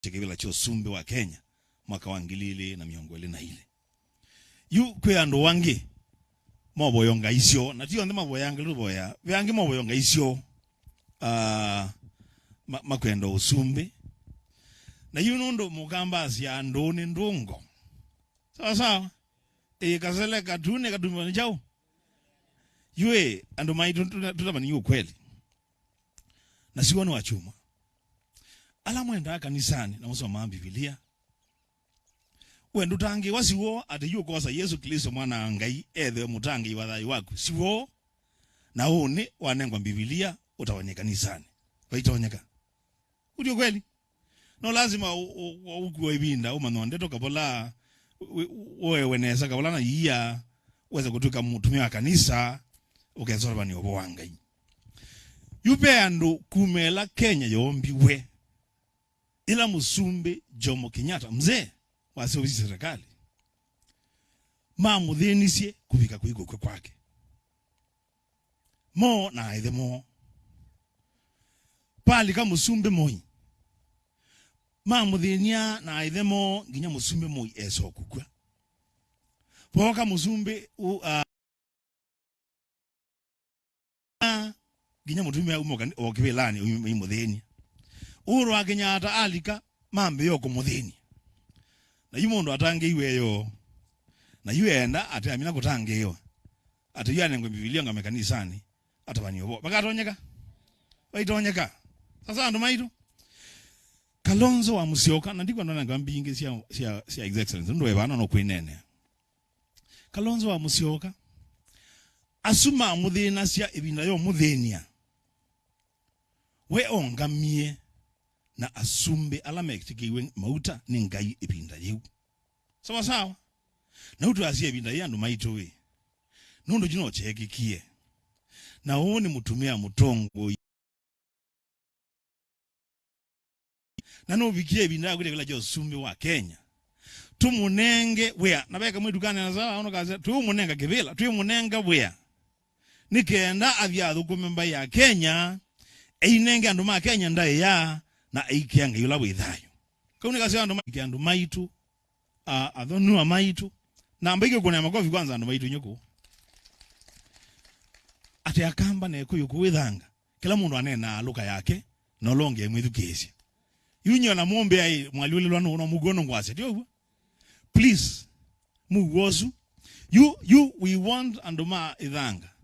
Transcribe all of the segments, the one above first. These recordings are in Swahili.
Kivila cha usumbi wa Kenya mwaka wa 2024. Yu kwi andu wangi moboyonga isio na ti onthe maboyanga luboya bangi moboyonga isio makwenda usumbi na yu nundu mukamba asia andu ni ndungo sawa sawa kasele katune katumba ni chao yue andu maitu tutamani ukweli na siwano wachuma ala mwenda kanisani na musoma Biblia wendo tangi wasiwo ati yukosa Yesu Kristo mwana Ngai ethe mutangi wa thayu waku siwo na uni wanengwa Biblia utawanye kanisani waitonyeka udio kweli no lazima ukuwe ibinda umanonde tokabola wewe weneza kabola na iya uweze kutuka mutumia wa kanisa ukezora ni obo wa Ngai yupe andu kumela Kenya yombiwe ila musumbi Jomo Kenyatta mzee wa ofisi serikali mamuthinisie kubika kuigokwe kwake mo na ithe mo pali ka musumbi moi mamuthinia na ithe mo nginya musumbi moi eso kukua poka musumbi nginya mutumia umo okibelani imuthini Uhuru wa Kenyatta alika mambe yoko muthini na yu mundu atangeiweyo na yu enda ate amina kutangewa ate yu anengwe Biblia ngame kanisani atabaniobo bakatonyeka baitonyeka sasa andu maitu Kalonzo wa Musyoka na ndiko ndona ngambingi sia sia sia Excellency ndo ebana no kwinene Kalonzo wa Musyoka asuma muthina sia ibinda yo muthenia we ongamie na asumbe ala mekitikiwe mauta ni Ngai ibinda yeu sawa sawa na utu asie ibinda yandu maitu we nundu jino chekikie na huu ni mutumia mutongo na nubikie ibinda yakule kila jo wa Kenya tumunenge wea na beka mwidukane na sawa ono kaza tumunenga kibila tumunenga wea nikenda avyathu kumemba ya Kenya einenge andu ma Kenya ndae ya na aikianga yula withayo kauni kasi andu ma andu maitu athonua maitu na mbike kuna makofi kwanza andu maitu nyuku ate akamba ne kuyu kuwithanga kila mundu anena luka yake no longe mwithukisye yunyo na mombe ai mwaliulilwa no mugono ngwase tio please mugozu you we want andu ma ithanga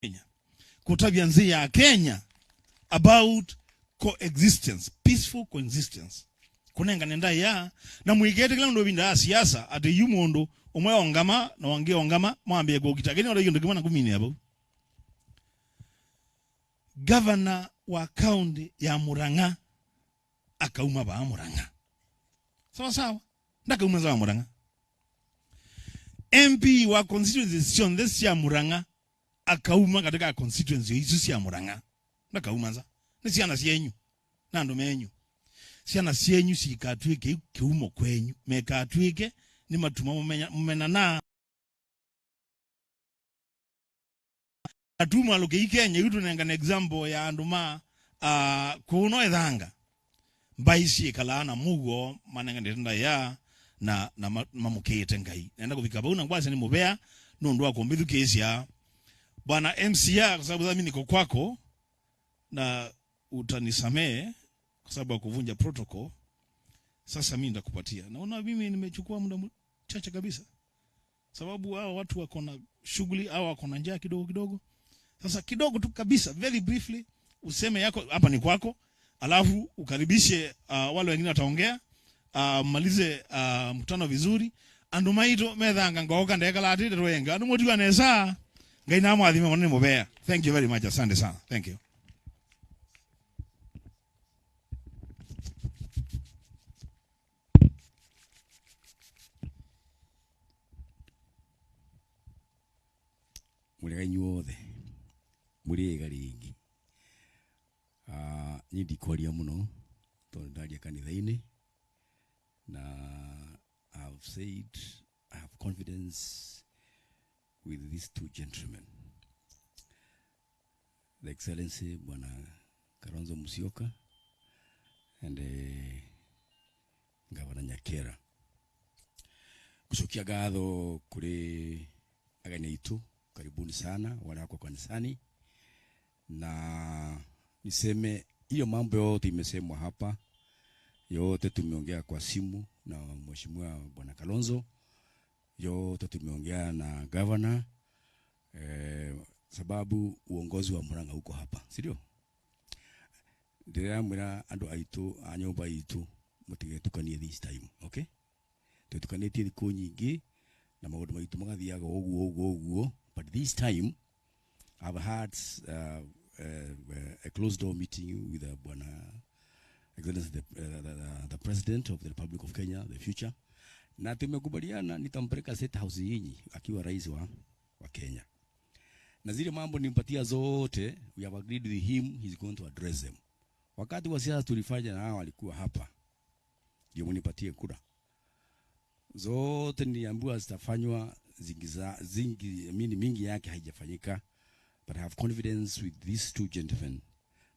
Kenya kutabia nzi ya Kenya about coexistence, peaceful coexistence. Kunenga nenda ya na mwigete kila ndo binda siasa ate yu mundu umwe ongama na wangi ongama mwambie gogita kini ndo ndo kimana kumini hapo. Governor wa county ya Murang'a akauma ba Murang'a. Sawa sawa. Ndakauma za Murang'a. MP wa constituency cionthe cia Murang'a akauma katika constituency isu cia Murang'a ndakauma nza ni ciana cienyu na andu menyu ciana cienyu cikatuike kiumo kwenyu mekatuike ni matuma mumena na atuma loke Kenya yutu nenga na example ya andu ma kuno ethanga mbaisi kalana mugo manenga ndenda ya na mamukete Ngai nenda kufika bauna ngwase ni mubea nundu wa kumbithukisia Bwana MCA kwa sababu mimi niko kwako na utanisamee kwa sababu ya kuvunja protocol. Sasa mimi nitakupatia. Naona mimi nimechukua muda mchache kabisa. Sababu hao watu wako na shughuli au wako na njaa kidogo kidogo. Sasa kidogo tu kabisa very briefly useme yako hapa ni kwako, alafu ukaribishe wale wengine wataongea, malize mkutano vizuri. Andu maito methanga ngoka ndekala atite twenga. Andu motiwa nesa Ngai na mwathime muno ni mubea. Thank you very much. Asante sana. Thank you. Muliga inyuothe muri ega ringi ni ndikwaria muno tondu ndaria kanitha-ini na I've said I have confidence with these two gentlemen, the Excellency Bwana Kalonzo Musyoka and Gavana Nyakera. Gucokia ngatho kuri ageni aitu, karibuni sana wale wako kanisani, na niseme hiyo mambo yote imesemwa hapa, yote tumeongea kwa simu na Mheshimiwa Bwana Kalonzo, yote tumeongea na governor, sababu uongozi wa Murang'a huko hapa, si ndio? Ndiramwira andu aitu a nyumba itu mutigetukanie this time, okay? Tutukanitie thiku nyingi na maundu maitu magathiaga uguo uguo uguo, but this time I've had a closed door meeting with Bwana Excellency the President of the Republic of Kenya, the future, na tumekubaliana nitampeleka State House yinyi akiwa rais wa Kenya, na zile mambo nimpatia zote, we have agreed with him, he's going to address them. Wakati wa siasa tulifanya na hao walikuwa hapa, ndio mnipatie kura zote niliambiwa zitafanywa, zingi, mingi yake haijafanyika, but I have confidence with these two gentlemen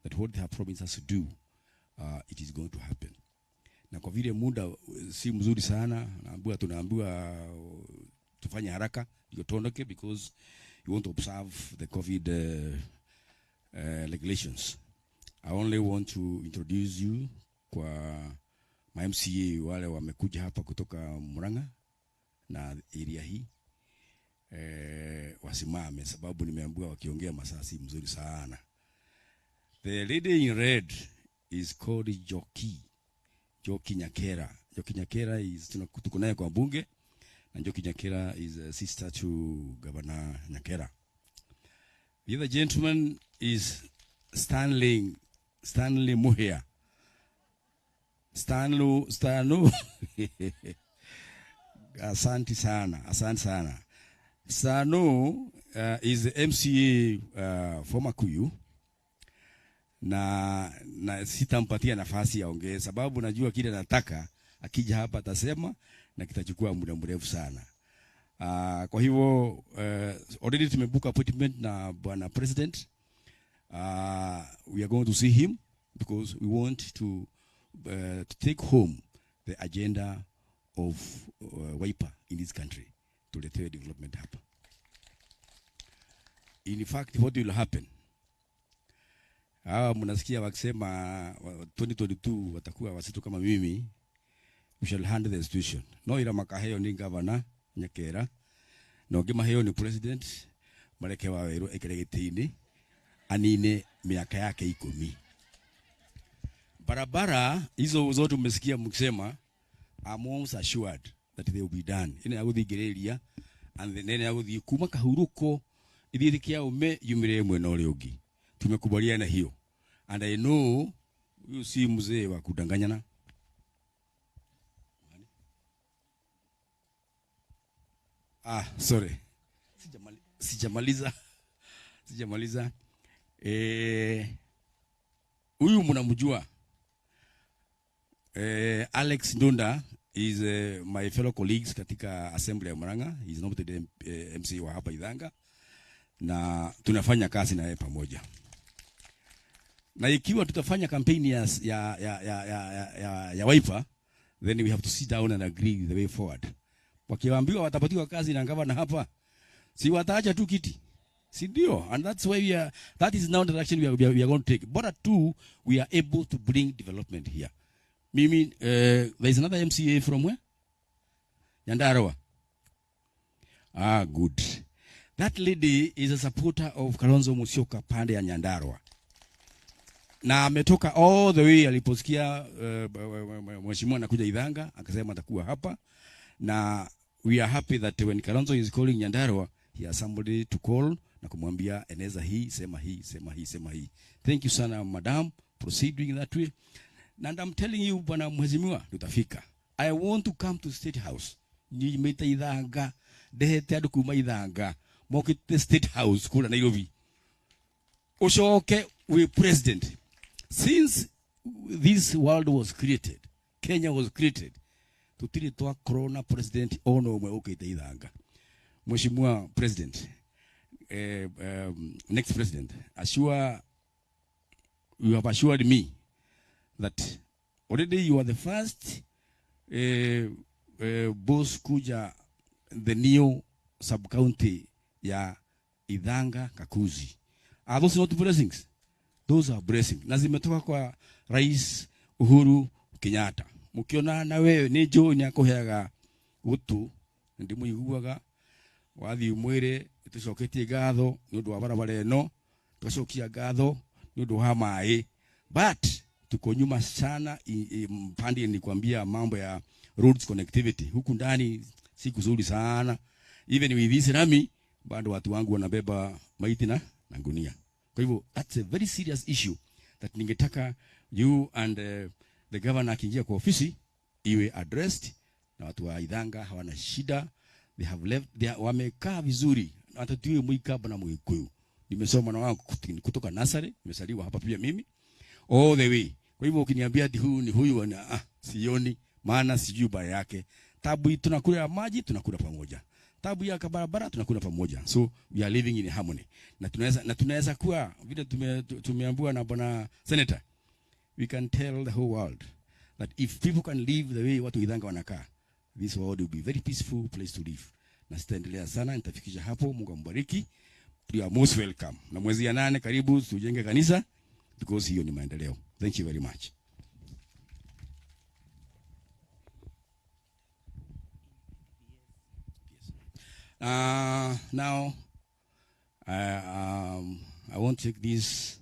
that what they have promised us to do, it is going to happen. Na kwa vile muda si mzuri sana, tunaambiwa tufanye haraka ndio tuondoke, because you want to observe the COVID regulations. I only want to introduce you kwa ma MCA wale wamekuja hapa kutoka Murang'a na area hii, wasimame sababu nimeambiwa wakiongea masaa si mzuri sana. The lady in red is called Njoki Nyakera. Njoki Nyakera is tuko naye kwa bunge, na Njoki Nyakera is a sister to Governor Nyakera. The other gentleman is Stanley Muhia. Stanley. Asante sana, asante sana. Stano is the MCA for Makuyu, na sitampatia nafasi aongee sababu najua kile nataka akija hapa atasema na kitachukua muda mrefu sana. Kwa hivyo already tumebook appointment na Bwana President. We are going to see him because we want to take home the agenda of Wiper in this country, tuletewe development hapa. In fact, what will happen? Hawa mnasikia wakisema 2022 watakuwa wasitu kama mimi, we shall handle the situation. No ira makaheo ni governor Nyakera, no ngimaheo ni president, mareke wa weru ekere gĩtĩ-inĩ anine miaka yake 10. Barabara hizo zote umesikia mkisema, I'm almost assured that they will be done. Ina ya guthingiriria and then ya guthii kuma kahuruko ithiĩ kia ume yumire mwena ũrĩa ũngĩ. Tumekubaliana hiyo, and I know huyu si mzee wa kudanganyana. Ah, sorry, sijamaliza. Huyu mnamjua, Alex Ndunda is my fellow colleagues katika Assembly ya Murang'a. He is nominated MC wa hapa Ithanga, na tunafanya kazi na yeye pamoja. Na ikiwa tutafanya kampeni ya Wiper, then we have to sit down and agree the way forward. Wakiambiwa watapatiwa kazi na gavana hapa, si wataacha tu kiti, si ndio? And that's why we are, that is now the direction we are going to take. But two, we are able to bring development here. Mimi, there is another MCA from where? Nyandarua. Ah, good. That lady is a supporter of Kalonzo Musyoka pande ya Nyandarua. Na ametoka all the way aliposikia mheshimiwa anakuja Ithanga, akasema atakuwa hapa. Na we are happy that when Kalonzo is calling Nyandarua, he has somebody to call na kumwambia eneza hii, sema hii, sema hii, sema hii. Thank you sana madam, proceed doing that way. And I'm telling you bwana mheshimiwa, tutafika. I want to come to State House. Nyimite Ithanga, ndehete andu kuma Ithanga, mokite State House kula Nairobi. Ucoke we president. Since this world was created, Kenya was created, tutiri twakorwo na president ona umwe ukite Ithanga. Mheshimiwa president, next president, assure you have assured me that already you are the first boss kuja the new sub-county ya Ithanga Kakuzi. Are those not blessings? Those are blessings. Na zimetoka kwa Rais Uhuru Kenyatta. Mukiona na wewe ni njũĩ nĩ akũheaga gutu ndimuiguaga wathi mwire tucoketie ngatho ni undu wa barabara ino, tugacokia ngatho ni undu wa maĩ, but tuko nyuma sana mpande ni kuambia mambo ya roads connectivity huku ndani si kuzuri sana. Even with this rami bado watu wangu wanabeba maiti na gunia. Kwa hivyo that's a very serious issue that ningetaka you and the governor akiingia kwa ofisi iwe addressed, na watu wa Ithanga hawana shida, they have left, they wamekaa vizuri. Hata tuwe Mwikamba na Mwikuyu, nimesoma na wao kutoka nursery, nimesaliwa hapa pia mimi all the way. Kwa hivyo ukiniambia ati huyu ni huyu, sioni, maana sijui baya yake. Tabu tunakula maji, tunakula pamoja. Tabu ya barabara tunakula pamoja. So we are living in harmony. Na tunaweza kuwa vile tumeambiwa na bwana senator, we can tell the whole world that if people can live the way watu Ithanga wanakaa, this world will be very peaceful place to live. Na sitaendelea sana, nitafikisha hapo. Mungu ambariki. You are most welcome. Na mwezi ya 8 karibu tujenge kanisa, because hiyo ni maendeleo. Thank you very much. Now, I want to take this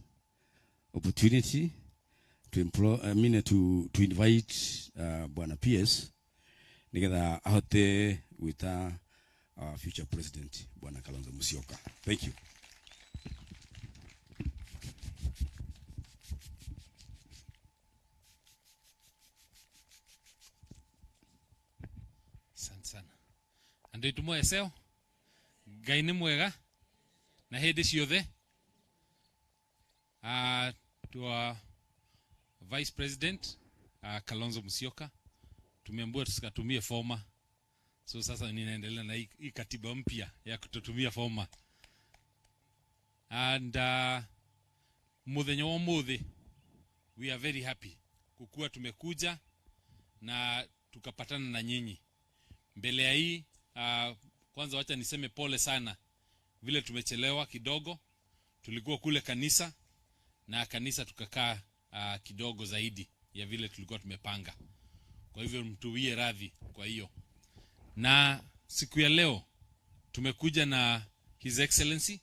opportunity to to invite Bwana PS nigetha ahote gwita our future president Bwana Kalonzo Musyoka. Thank you. Asante sana. Andu itumo eseo Ngai nĩ mwega na hĩndĩ ciothe. To our Vice President Kalonzo Musyoka, tumeambiwa tusikatumie forma, so sasa ninaendelea na hii katiba mpya ya kutotumia forma. And muthenya wa umuthi we are very happy kukuwa tumekuja na tukapatana na nyinyi mbele ya hii. Kwanza wacha niseme pole sana vile tumechelewa kidogo. Tulikuwa kule kanisa na kanisa tukakaa kidogo zaidi ya vile tulikuwa tumepanga. Kwa hivyo mtuwie radhi kwa hiyo. Na siku ya leo tumekuja na His Excellency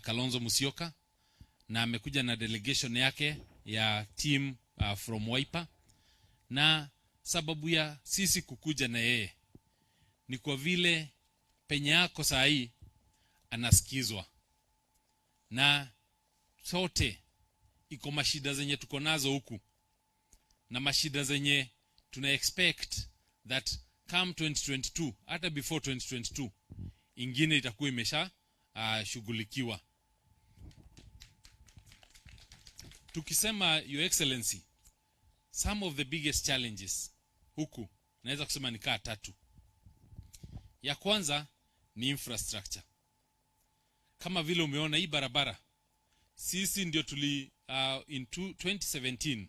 Kalonzo Musyoka, na amekuja na delegation yake ya team from Wiper. Na sababu ya sisi kukuja na yeye ni kwa vile penye yako saa hii anasikizwa, na sote iko mashida zenye tuko nazo huku na mashida zenye tuna expect that come 2022, hata before 2022 ingine itakuwa imesha shughulikiwa. Tukisema Your Excellency, some of the biggest challenges huku naweza kusema ni kaa tatu. Ya kwanza ni infrastructure. Kama vile umeona hii barabara, sisi ndio tuli in 2017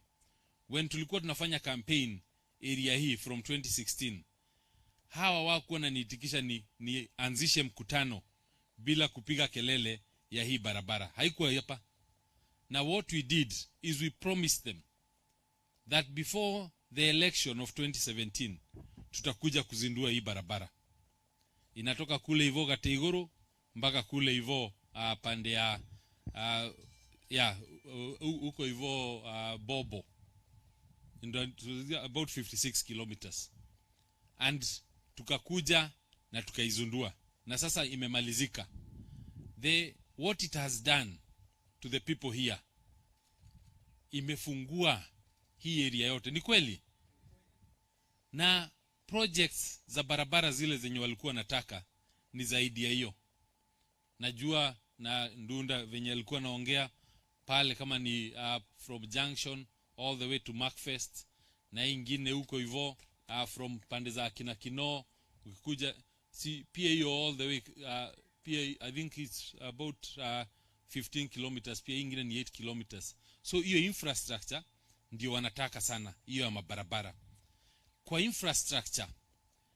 when tulikuwa tunafanya campaign area hii from 2016, hawa wakuwa wananiitikisha nianzishe mkutano bila kupiga kelele ya hii barabara. Haikuwa hapa. Na what we did is we promised them that before the election of 2017 tutakuja kuzindua hii barabara. Inatoka kule hivo Gateiguru mpaka kule hivo pande ya huko hivo Bobo. About 56 kilometers. And tukakuja na tukaizundua. Na sasa imemalizika. What it has done to the people here, imefungua hii area yote. Ni kweli? Na projects za barabara zile zenye walikuwa nataka ni zaidi ya hiyo. Najua na Ndunda venye alikuwa naongea pale, kama ni from Junction all the way to Markfest, na ingine huko hivyo from pande za kina Kino ukikuja, si pia hiyo all the way, pia I think it's about 15 kilometers, pia ingine ni 8 kilometers. So hiyo infrastructure ndio wanataka sana, hiyo ya mabarabara. Kwa infrastructure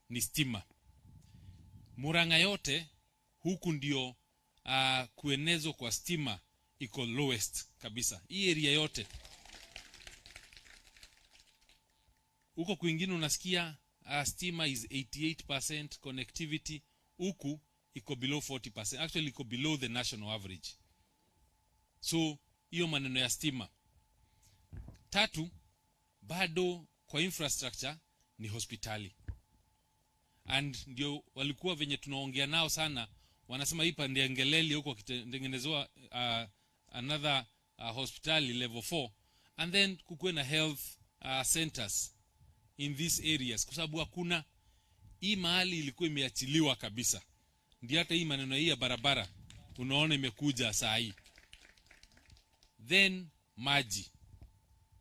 ni stima. Murang'a yote huku ndio kuenezwa kwa stima iko lowest kabisa, hii area yote. Huko kwingine unasikia stima is 88% connectivity, huku iko below 40%, actually iko below the national average. So hiyo maneno ya stima. Tatu, bado kwa infrastructure ni hospitali. And ndio walikuwa venye tunaongea nao sana, wanasema hii pande ya Ngeleli huko wakitengenezewa another hospitali level 4, and then kukuwe na health centers in these areas, kwa sababu hakuna. Hii mahali ilikuwa imeachiliwa kabisa. Ndio hata hii maneno hii ya barabara unaona imekuja saa hii. Then maji.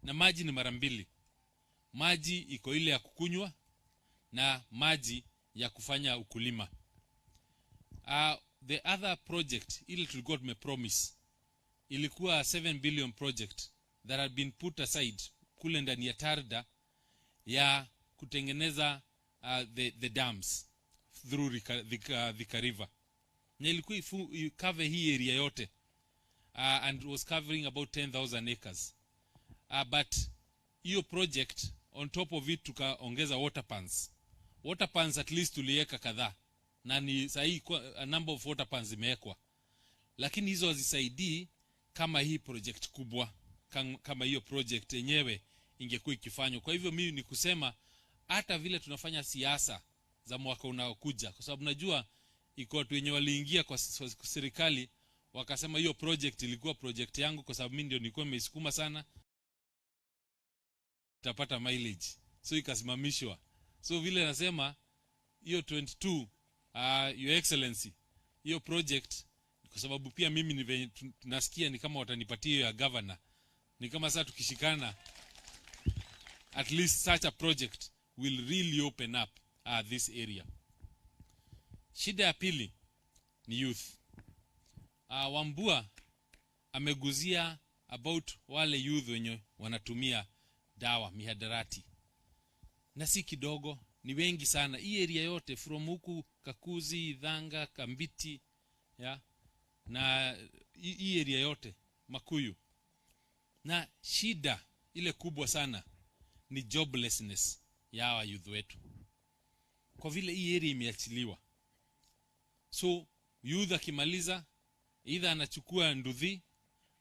Na maji ni mara mbili. Maji iko ile ya kukunywa na maji ya kufanya ukulima. The other project ile tulikuwa tumepromise ilikuwa 7 billion project that had been put aside kule ndani ya Tarda ya kutengeneza the dams through Thika River. Na ilikuwa cover hii area yote, and was covering about 10,000 acres. But hiyo project on top of it tukaongeza water pans. Water pans at least tuliweka kadhaa, na ni sahi a number of water pans zimewekwa, lakini hizo hazisaidii kama hii project kubwa, kama hiyo project yenyewe ingekuwa ikifanywa. Kwa hivyo mimi ni kusema hata vile tunafanya siasa za mwaka unaokuja, kwa sababu najua iko watu wenye waliingia kwa serikali wakasema hiyo project ilikuwa project yangu, kwa sababu mimi ndio nilikuwa nimeisukuma sana, tapata mileage, so ikasimamishwa. So vile nasema hiyo 22, Your Excellency, hiyo project, kwa sababu pia mimi ni nasikia ni kama watanipatia hiyo ya governor, ni kama sasa tukishikana, at least such a project will really open up this area. Shida ya pili ni youth. Wambua ameguzia about wale youth wenye wanatumia dawa, mihadarati, na si kidogo, ni wengi sana. Hii area yote from huku Kakuzi, Ithanga, Kambiti, ya, na hii area yote Makuyu. Na shida ile kubwa sana ni joblessness ya hawa youth wetu, kwa vile hii area imeachiliwa. So youth akimaliza either anachukua nduthi,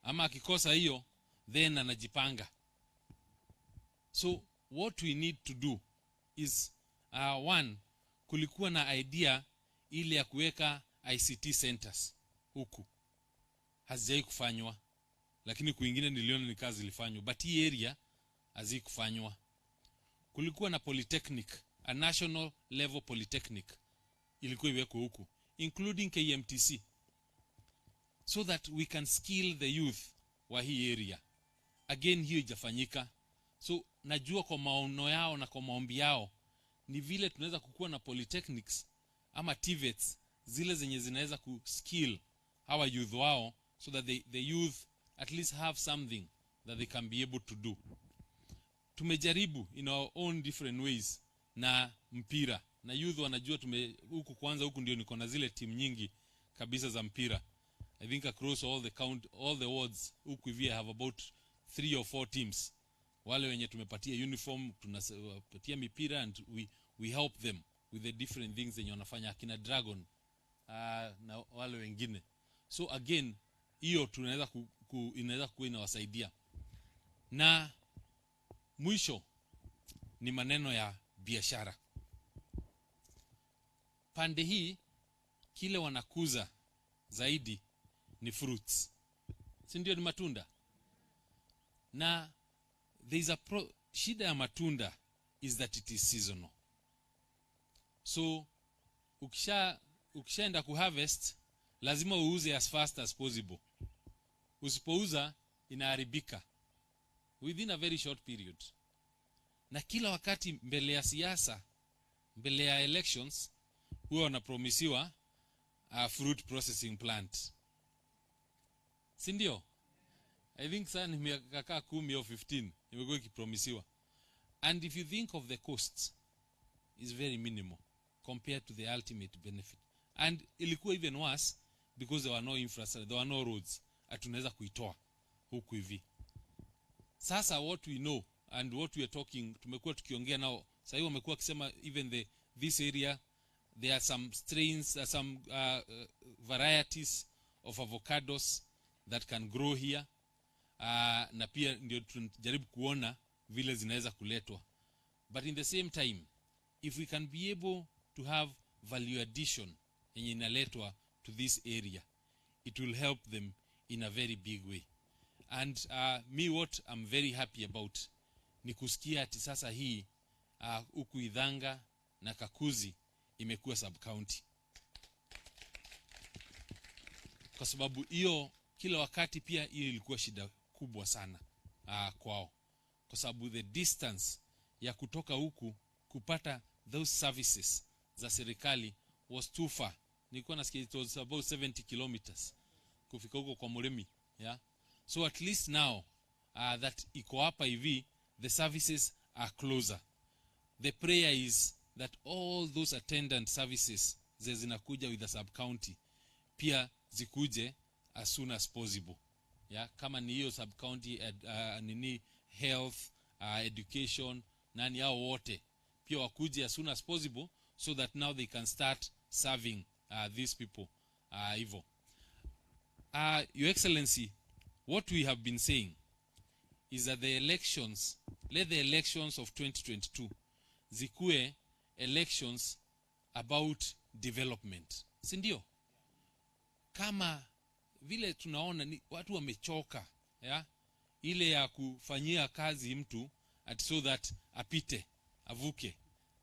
ama akikosa hiyo then anajipanga. So what we need to do is one, kulikuwa na idea ile ya kuweka ICT centers huku, hazijai kufanywa, lakini kwingine niliona ni kazi ilifanywa, but hii area hazikufanywa. Kulikuwa na polytechnic, a national level polytechnic ilikuwa iwekwe huku, including KMTC, so that we can skill the youth wa hii area. Again hiyo haijafanyika. So najua kwa maono yao na kwa maombi yao ni vile tunaweza kukua na polytechnics ama TVETs zile zenye zinaweza kuskill hawa youth wao, so that the youth at least have something that they can be able to do. Tumejaribu in our own different ways na mpira, na youth wanajua tume, huku kwanza huku ndio niko na zile timu nyingi kabisa za mpira. I think across all the count, all the wards huku hivi I have about 3 or 4 teams. Wale wenye tumepatia uniform, tunapatia mipira, and we help them with the different things zenye wanafanya, akina Dragon na wale wengine. So again hiyo tunaweza inaweza kuwa inawasaidia. Na mwisho ni maneno ya biashara. Pande hii kile wanakuza zaidi ni fruits, si ndio? Ni matunda. Na there is a shida ya matunda is that it is seasonal. So ukishaenda kuharvest lazima uuze as fast as possible. Usipouza inaharibika within a very short period. Na kila wakati mbele ya siasa, mbele ya elections, huwa wanapromisiwa a fruit processing plant. Si ndio? I think sana ni miaka kaa 10 au 15 imekuwa ikipromisiwa. And if you think of the costs, is very minimal compared to the ultimate benefit. And ilikuwa even worse because there were no infrastructure, there were no roads. Hatunaweza kuitoa huku hivi. Sasa what we know and what we are talking, tumekuwa tukiongea nao, sasa hivi wamekuwa wakisema even this area there are some strains, some varieties of avocados that can grow here. Na pia ndio tunajaribu kuona vile zinaweza kuletwa. But in the same time, if we can be able to have value addition yenye inaletwa to this area, it will help them in a very big way. And me, what I'm very happy about ni kusikia ati sasa hii huku Ithanga na Kakuzi imekuwa sub-county. Kwa sababu hiyo kila wakati pia hiyo ilikuwa shida kubwa sana kwao. Kwa sababu the distance ya kutoka huku kupata those services za serikali was too far. Nilikuwa nasikia it was about 70 kilometers kufika huko kwa Murimi, yeah? So at least now that iko hapa hivi, the services are closer. The prayer is that all those attendant services zinakuja with the sub-county pia zikuje as soon as possible. Yeah, kama ni hiyo sub-county nini health, education, nani hao wote pia wakuje as soon as possible so that now they can start serving these people hivyo. Your Excellency, what we have been saying is that the elections, let the elections of 2022 zikuwe elections about development. Si ndio? Kama vile tunaona ni watu wamechoka, ya? Ile ya kufanyia kazi mtu at so that apite, avuke.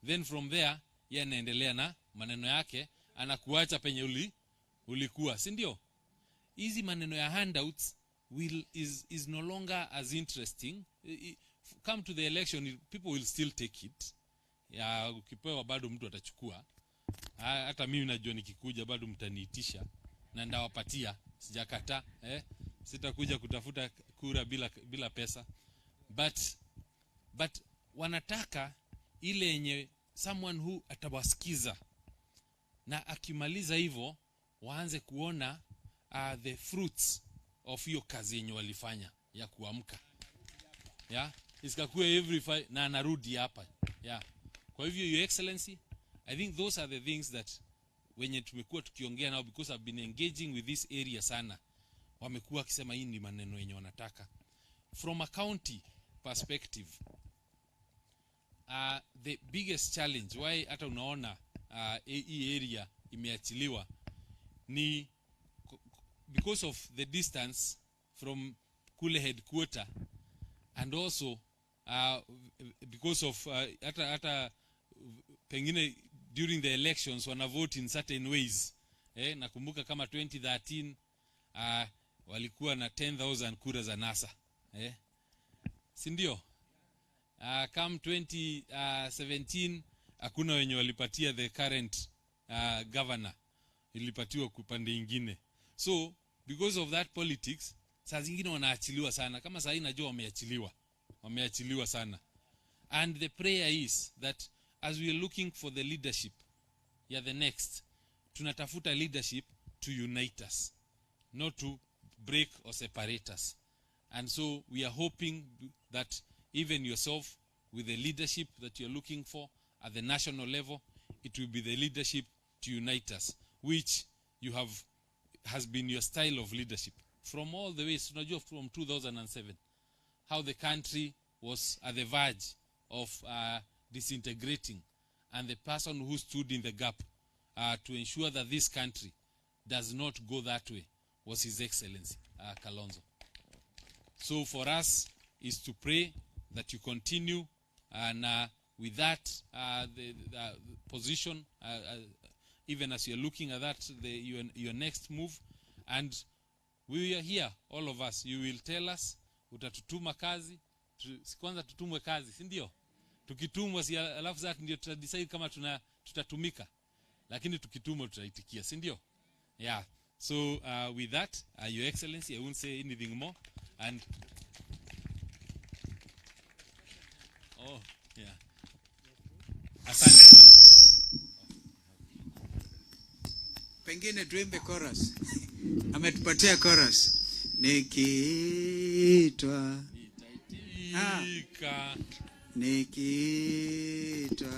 Then from there yeye anaendelea na maneno yake, anakuacha penye ulikuwa, si ndio? Hizi maneno ya handouts is no longer as interesting. Come to the election, people will still take it. Ya, ukipewa bado mtu atachukua. Hata mimi najua nikikuja bado mtaniitisha na ndawapatia, sijakataa, Sitakuja kutafuta kura bila pesa. But wanataka ile yenye someone who atawasikiza. Na akimaliza hivyo waanze kuona the fruits of hiyo kazi yenye walifanya ya kuamka. Yeah? Isikakuwe every five, na anarudi hapa. Yeah. Kwa hivyo Your Excellency, I think those are the things that wenye tumekuwa tukiongea nao, because I've been engaging with this area sana. Wamekuwa wakisema hii ni maneno yenye wanataka. From a county perspective, the biggest challenge why hata unaona hii area imeachiliwa ni because of the distance from kule headquarter, and also because of hata pengine during the elections wana vote in certain ways. Nakumbuka kama 2013 walikuwa na 10,000 kura za NASA. Si ndio? Come 2017 hakuna wenye walipatia the current governor, ilipatiwa upande ingine. So because of that politics saa zingine wanaachiliwa sana. Kama saa hii najua wameachiliwa. Wameachiliwa sana. And the prayer is that as we are looking for the leadership, yeah, the next, tunatafuta leadership to unite us, not to break or separate us. And so we are hoping that even yourself, with the leadership that you're looking for at the national level, it will be the leadership to unite us, which you have has been your style of leadership from all the ways, unajua from 2007, how the country was at the verge of disintegrating, and the person who stood in the gap to ensure that this country does not go that way was His Excellency Kalonzo. So for us is to pray that you continue, and with that the position, even as you're looking at that, your next move, and we are here, all of us. You will tell us, utatutuma kazi, kwanza tutumwe kazi, si ndio? Tukitumwa si alafu sasa ndio tutadecide kama tutatumika. Lakini tukitumwa tutaitikia, si ndio? Yeah. So with that, Your Excellency, I won't say anything more. And oh, yeah. Asante sana. Pengine tuimbe chorus. Ametupatia chorus. Nikiitwa, Nitaitika. Nikiitwa,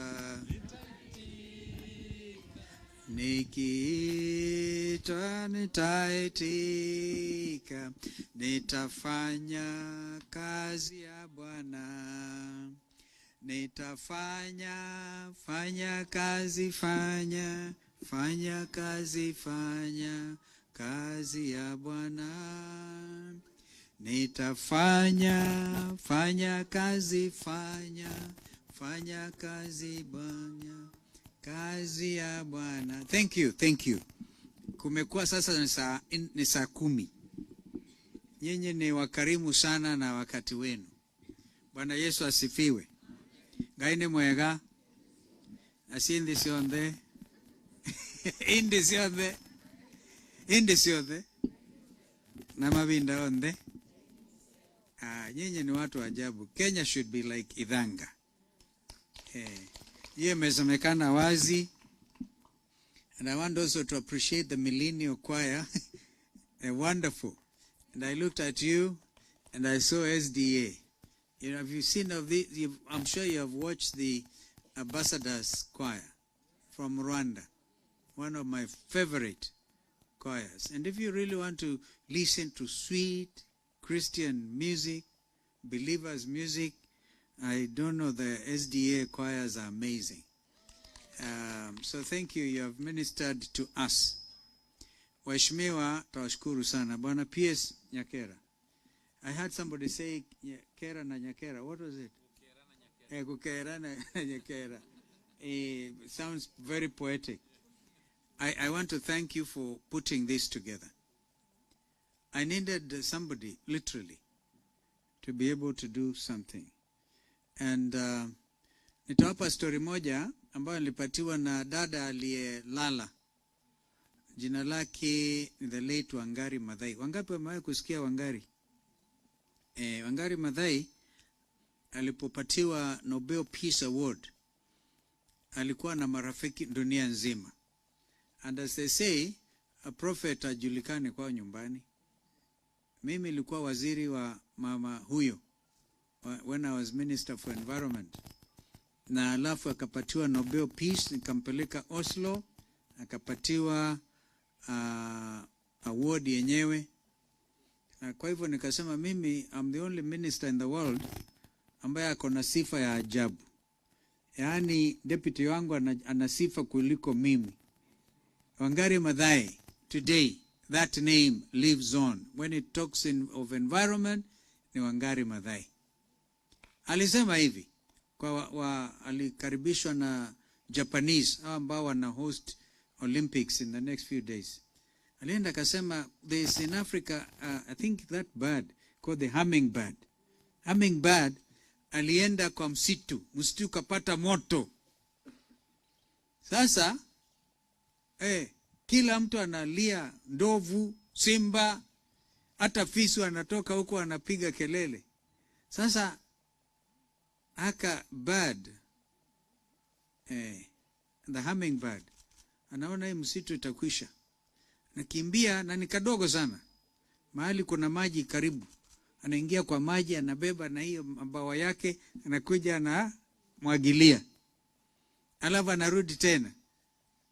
nikiitwa nitaitika, nitafanya kazi ya Bwana, nitafanya, fanya kazi, fanya, fanya kazi, fanya kazi ya Bwana. Nitafanya, fanya kazi, fanya, fanya kazi Bwana, kazi ya Bwana. Thank you, thank you. Kumekuwa sasa ni saa 10. Nyinyi ni wakarimu sana na wakati wenu. Bwana Yesu asifiwe. Ngai ni mwega. Asindi cionthe. Indi cionthe. Indi cionthe. Na mavinda onthe. Ah, nyinyi ni watu wa ajabu. Kenya should be like Ithanga. Hiyo imesemekana wazi. And I want also to appreciate the Millennial Choir. They're wonderful. And I looked at you and I saw SDA. Have you seen of the, I'm sure you have watched the Ambassadors Choir from Rwanda, one of my favorite choirs. And if you really want to listen to sweet Christian music, believers music, I don't know, the SDA choirs are amazing. So thank you, you have ministered to us. Waheshimiwa, tawashukuru sana. Bwana PS Nyakera. I heard somebody say Kera na Nyakera. What was it? Kukera na Nyakera. Sounds very poetic. I want to thank you for putting this together. I needed somebody, literally, to be able to do something. And nitawapa story moja ambayo nilipatiwa na dada aliyelala. Jina lake ni the late Wangari Maathai. Wangapi wamewahi kusikia Wangari? Wangari Maathai alipopatiwa Nobel Peace Award alikuwa na marafiki dunia nzima. And as they say, a prophet ajulikane kwao nyumbani. Mimi nilikuwa waziri wa mama huyo when I was Minister for Environment. Na alafu akapatiwa Nobel Peace, nikampeleka Oslo, akapatiwa award yenyewe. Na kwa hivyo nikasema mimi I'm the only minister in the world ambaye ako na sifa ya ajabu. Yaani deputy wangu ana sifa kuliko mimi. Wangari Maathai, today, that name lives on. When it talks of environment, ni Wangari Maathai. Alisema hivi, alikaribishwa na Japanese, hao ambao wana host Olympics in the next few days. Alienda akasema, there is in Africa, I think that bird called the hummingbird. Hummingbird alienda kwa msitu, msitu ukapata moto. Sasa kila mtu analia, ndovu, simba, hata fisi anatoka huko anapiga kelele. Sasa aka bird, the hummingbird, anaona hii msitu itakwisha, nakimbia na ni kadogo sana, mahali kuna maji karibu, anaingia kwa maji, anabeba na hiyo mabawa yake, anakuja anamwagilia, alafu anarudi tena,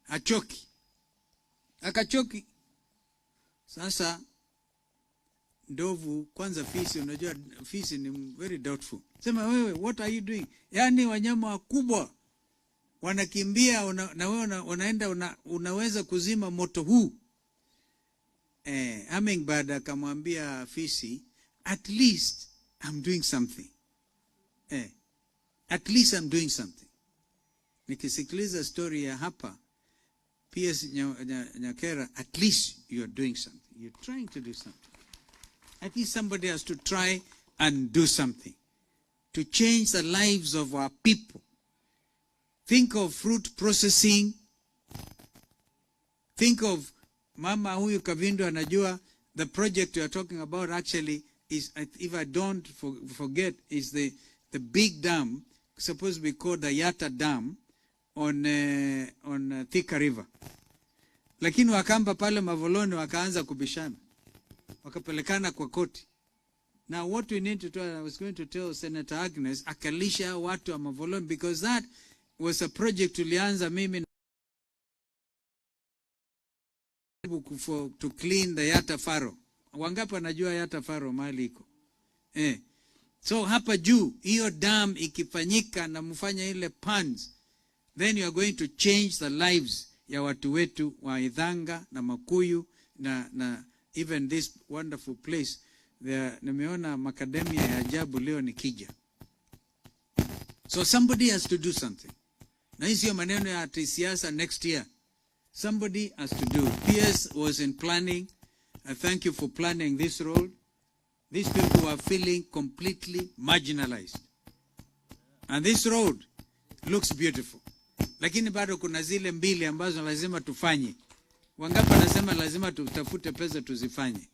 achoki, akachoki. Sasa ndovu kwanza, fisi, unajua fisi ni very doubtful. Sema wewe, what are you doing? Yaani wanyama wakubwa wanakimbia na wewe unaenda unaweza kuzima moto huu. Hummingbird akamwambia fisi, at least I'm doing something. At least I'm doing something. Nikisikiliza story ya hapa PS Nyakera, at least you're doing something. You're trying to do something. At least somebody has to try and do something to change the lives of our people. Think of fruit processing. Think of Mama huyu Kavindu anajua the project we are talking about actually is, if I don't forget, is the big dam supposed to be called the Yatta Dam on Thika River. Lakini Wakamba pale Mavoloni wakaanza kubishana, wakapelekana kwa koti. Now what we need to do, I was going to tell Senator Agnes, akalisha watu wa Mavoloni, because that was a project tulianza mimi for, to clean the Yatta Faro. Wangapi wanajua Yatta Faro mahali iko? So hapa juu, hiyo dam ikifanyika na mfanya ile ponds, then you are going to change the lives ya watu wetu wa Ithanga na Makuyu na even this wonderful place. There, nimeona macadamia ya ajabu leo nikija. So somebody has to do something. Na hii sio maneno ya ati siasa next year. Somebody has to do. PS was in planning. I thank you for planning this road. These people are feeling completely marginalized. And this road looks beautiful. Lakini bado kuna zile mbili ambazo lazima tufanye. Wangapi wanasema lazima tutafute pesa tuzifanye?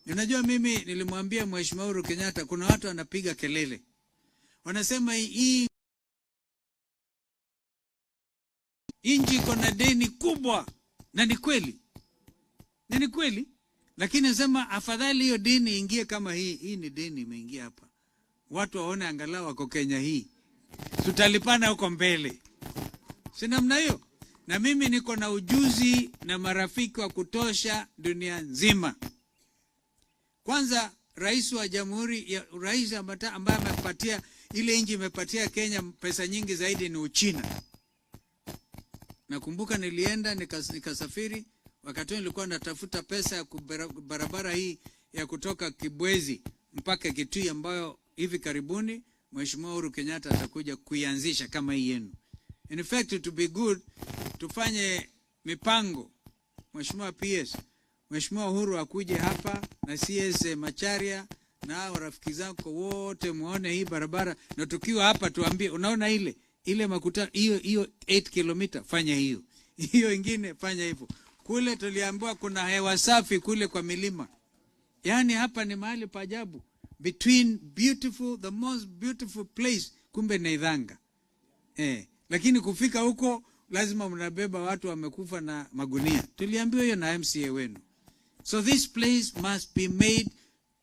Unajua mimi nilimwambia Mheshimiwa Uhuru Kenyatta, kuna watu wanapiga kelele. Wanasema hii nchi iko na deni kubwa, na ni kweli. Na ni kweli. Lakini nasema afadhali hiyo deni ingie kama hii. Hii ni deni imeingia hapa. Watu waone angalau wako Kenya hii. Tutalipana huko mbele. Si namna hiyo? Na mimi niko na ujuzi na marafiki wa kutosha dunia nzima. Kwanza rais wa jamhuri ya, rais ambaye amepatia ile nchi imepatia Kenya pesa nyingi zaidi ni Uchina. Nakumbuka nilienda nikasafiri, wakati nilikuwa natafuta pesa ya barabara hii ya kutoka Kibwezi mpaka Kitui ambayo hivi karibuni Mheshimiwa Uhuru Kenyatta atakuja kuianzisha kama hii yenu. In fact, to be good, tufanye mipango. Mheshimiwa PS, Mheshimiwa Uhuru akuje hapa na CS Macharia na hao rafiki zako wote muone hii barabara, na tukiwa hapa tuambie, unaona ile makutano hiyo 8 km fanya hiyo. Hiyo ingine fanya hivyo. Kule tuliambiwa kuna hewa safi kule kwa milima. Yaani hapa ni mahali pa ajabu. Between beautiful, the most beautiful place, kumbe ni Ithanga. Lakini kufika huko lazima mnabeba watu wamekufa na magunia. Tuliambiwa hiyo na MCA wenu. So this place must be made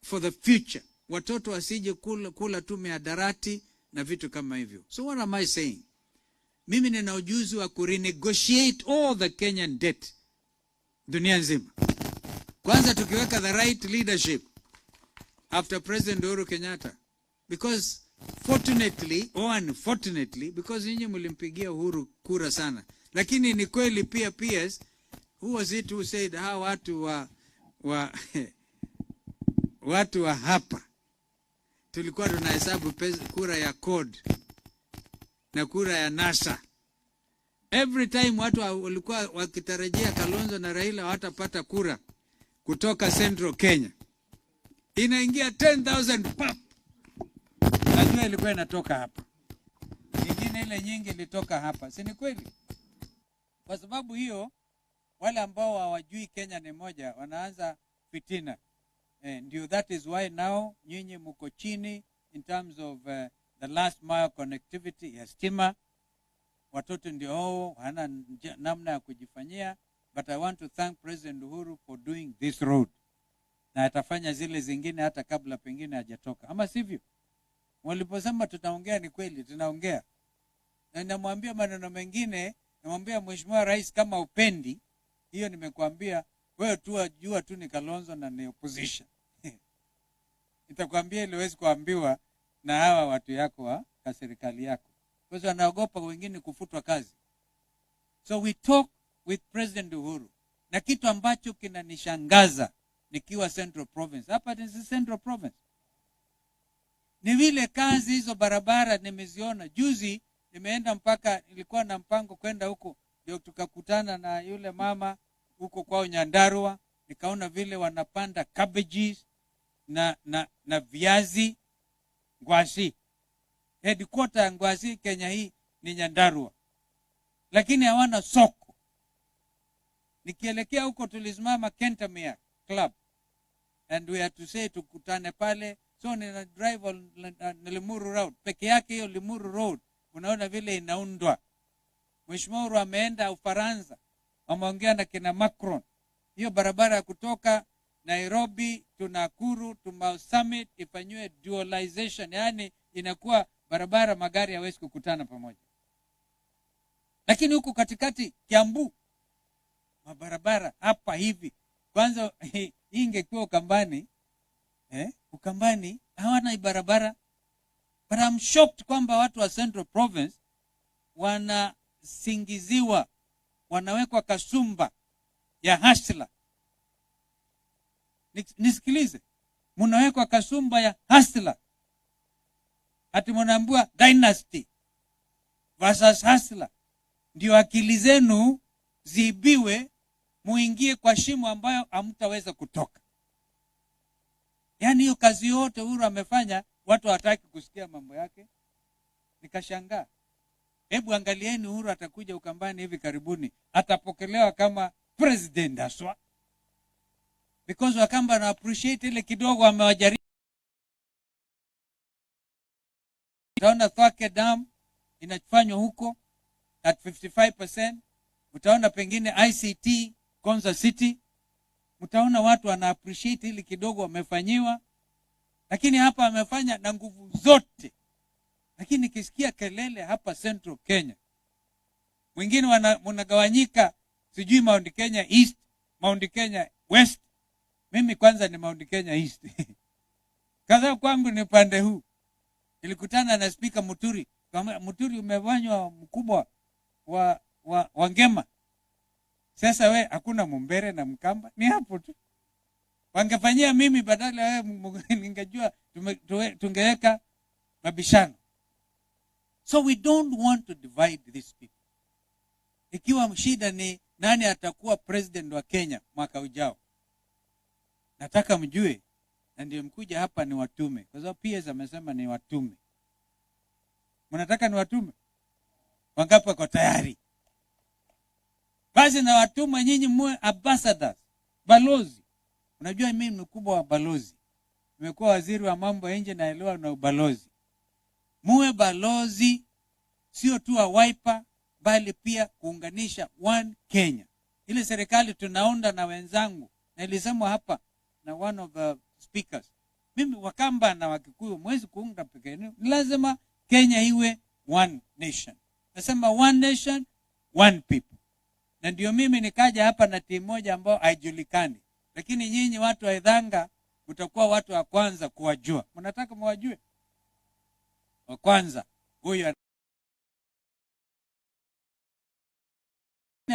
for the future. Watoto wasije kula tu mihadarati na vitu kama hivyo. So what am I saying? Mimi nina ujuzi wa kurenegotiate all the Kenyan debt dunia nzima. Kwanza tukiweka the right leadership after President Uhuru Kenyatta, because fortunately or unfortunately, because nyinyi mlimpigia Uhuru kura sana, lakini ni kweli pia PS, who was it who said hawa watu wa watu wa hapa tulikuwa tunahesabu kura ya CORD na kura ya NASA. Every time watu walikuwa wakitarajia Kalonzo na Raila watapata kura kutoka Central Kenya, inaingia 10,000 pap. Najua ilikuwa inatoka hapa, nyingine ile nyingi ilitoka hapa, si ni kweli? Kwa sababu hiyo wale ambao hawajui Kenya ni moja wanaanza fitina. Ndio, that is why now nyinyi mko chini in terms of the last mile connectivity ya stima. Watoto ndio hao hawana namna ya kujifanyia, but I want to thank President Uhuru for doing this road, na atafanya zile zingine hata kabla pengine hajatoka, ama sivyo? Waliposema tutaongea, ni kweli tunaongea, na namwambia maneno mengine, namwambia Mheshimiwa Rais, kama upendi hiyo, nimekuambia wewe tu jua tu ni Kalonzo na ni opposition. Nitakwambia ile huwezi kuambiwa na hawa watu yako wa serikali yako, kwa sababu wanaogopa wengine kufutwa kazi. So we talk with President Uhuru, na kitu ambacho kinanishangaza nikiwa Central Province, hapa ni Central Province, ni vile kazi hizo barabara nimeziona juzi. Nimeenda mpaka, nilikuwa na mpango kwenda huko, ndio tukakutana na yule mama huko kwao Nyandarua, nikaona vile wanapanda cabbages na viazi ngwasi. Headquarter ya ngwasi Kenya hii ni Nyandarua, lakini hawana soko. Nikielekea huko tulisimama Kentamere Club and we had to say tukutane pale. So nina drive on Limuru Road peke yake, hiyo Limuru Road unaona vile inaundwa. Mheshimiwa Uhuru ameenda Ufaransa, ameongea na kina Macron. Hiyo barabara ya kutoka Nairobi to Nakuru to Mau Summit ifanyiwe dualization, yani inakuwa barabara magari hawezi kukutana pamoja. Lakini huku katikati Kiambu mabarabara hapa hivi, kwanza hii ingekuwa Ukambani, Ukambani hawana barabara. But I'm shocked kwamba watu wa Central Province wanasingiziwa, wanawekwa kasumba ya hustler. Nisikilize, mnawekwa kasumba ya hustler, ati mnaambiwa dynasty versus hustler, ndio akili zenu ziibiwe, muingie kwa shimo ambayo hamtaweza kutoka. Yaani hiyo kazi yote Uhuru amefanya, watu hawataki kusikia mambo yake. Nikashangaa. Hebu angalieni, Uhuru atakuja Ukambani hivi karibuni, atapokelewa kama president haswa, because Wakamba wana appreciate ile kidogo amewajaribu. Utaona Thwake Dam inafanywa huko at 55%. Utaona pengine ICT Konza City, mtaona watu wana appreciate ile kidogo wamefanyiwa, lakini hapa amefanya na nguvu zote. Lakini nikisikia kelele hapa Central Kenya, mwingine wanagawanyika, sijui Mount Kenya East, Mount Kenya West. Mimi kwanza ni Mount Kenya East. Kadha kwangu ni pande huu. Nilikutana na Speaker Muturi. Kama Muturi umefanywa mkubwa wa Ngema. Sasa we hakuna Mumbere na Mkamba, ni hapo tu. Wangefanyia mimi badala wewe, ningejua tungeweka mabishano. So we don't want to divide these people. Ikiwa shida ni nani atakuwa president wa Kenya mwaka ujao, nataka mjue, na ndio mkuja hapa ni watume, kwa sababu PS amesema ni watume. Mnataka ni watume? Wangapi wako tayari? Basi na watuma nyinyi muwe ambassadors, balozi. Unajua mimi ni mkubwa wa balozi. Nimekuwa waziri wa mambo ya nje, naelewa na ubalozi. Muwe balozi sio tu wa Wiper, bali pia kuunganisha One Kenya. Ile serikali tunaunda na wenzangu, na ilisemwa hapa na one of the speakers. Mimi Wakamba na Wakikuyu mwezi kuunda peke yenu. Ni lazima Kenya iwe one nation. Nasema one nation, one people. Na ndio mimi nikaja hapa na timu moja ambayo haijulikani. Lakini nyinyi watu wa Ithanga mtakuwa watu wa kwanza kuwajua. Mnataka mwajue? Wa kwanza huyu